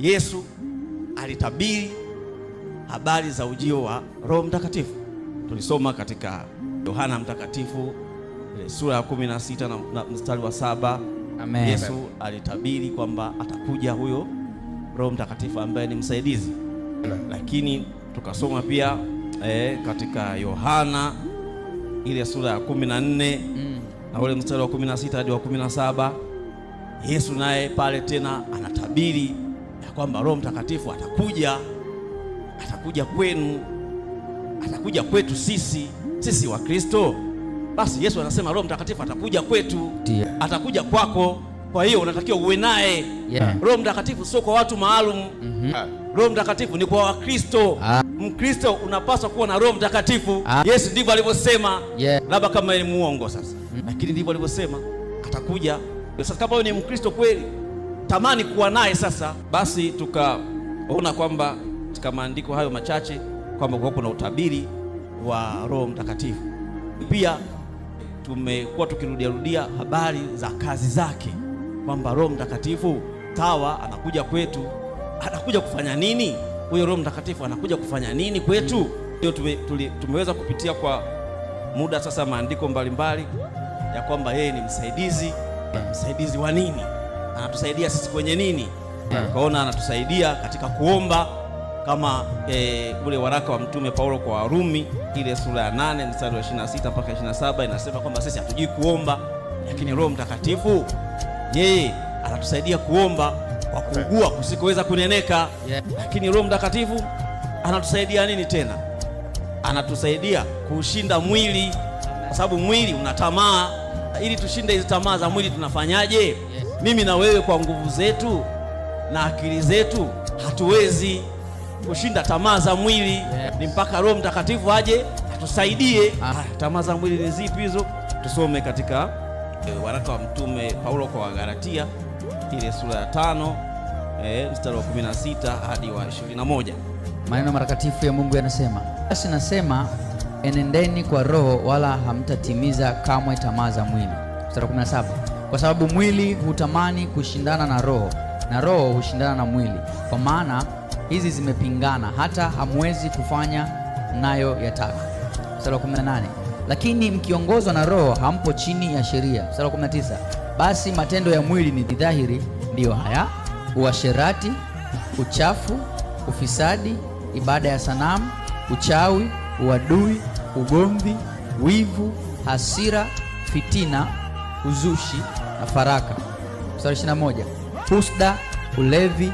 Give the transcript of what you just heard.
Yesu alitabiri habari za ujio wa Roho Mtakatifu. Tulisoma katika Yohana Mtakatifu ile sura ya 16 na mstari wa 7. Amen. Yesu alitabiri kwamba atakuja huyo Roho Mtakatifu ambaye ni msaidizi. Lakini tukasoma pia katika Yohana ile sura ya 14 na ule mstari wa 16 hadi wa 17, Yesu naye pale tena anatabiri ya kwamba Roho Mtakatifu atakuja, atakuja kwenu, atakuja kwetu sisi wa Kristo. Basi Yesu anasema Roho Mtakatifu atakuja kwetu, atakuja kwako. Kwa hiyo unatakiwa uwe naye. Roho Mtakatifu sio kwa watu maalum. Roho Mtakatifu ni kwa Wakristo. Mkristo unapaswa kuwa na Roho Mtakatifu. Yesu ndivyo alivyosema. Labda kama ni muongo sasa. Lakini ndivyo alivyosema, atakuja. Sasa kama wewe ni Mkristo kweli, tamani kuwa naye sasa. Basi tukaona kwamba katika maandiko hayo machache kwamba kuna utabiri wa Roho Mtakatifu. Pia tumekuwa tukirudiarudia habari za kazi zake, kwamba Roho Mtakatifu sawa anakuja kwetu, anakuja kufanya nini? Huyo Roho Mtakatifu anakuja kufanya nini kwetu? Ndio tumeweza kupitia kwa muda sasa maandiko mbalimbali ya kwamba yeye ni msaidizi. Msaidizi wa nini? Anatusaidia sisi kwenye nini? Tukaona anatusaidia katika kuomba, kama ule waraka wa Mtume Paulo kwa Warumi ile sura ya 8 mstari wa 26 mpaka 27 inasema kwamba sisi hatujui kuomba, lakini Roho Mtakatifu yeye anatusaidia kuomba kwa kuugua kusikoweza kuneneka. Lakini Roho Mtakatifu anatusaidia nini tena? Anatusaidia kuushinda mwili, kwa sababu mwili una tamaa. Ili tushinde hizi tamaa za mwili tunafanyaje? Mimi na wewe kwa nguvu zetu na akili zetu hatuwezi kushinda tamaa za mwili. Ni mpaka Roho Mtakatifu aje atusaidie. Tamaa za mwili ni zipi hizo? Tusome katika waraka wa Mtume Paulo kwa Wagalatia ile sura ya 5 mstari wa 16 hadi wa 21. Maneno matakatifu ya Mungu yanasema, basi nasema enendeni kwa Roho, wala hamtatimiza kamwe tamaa za mwili. Mstari wa 17, kwa sababu mwili hutamani kushindana na Roho, na Roho hushindana na mwili, kwa maana hizi zimepingana, hata hamwezi kufanya mnayo yataka. Mstari wa 18, lakini mkiongozwa na Roho hampo chini ya sheria. Mstari wa 19, basi matendo ya mwili ni dhahiri, ndiyo haya: uasherati, uchafu, ufisadi, ibada ya sanamu, uchawi, uadui, ugomvi, wivu, hasira, fitina, uzushi na faraka. Mstari 21, husda, ulevi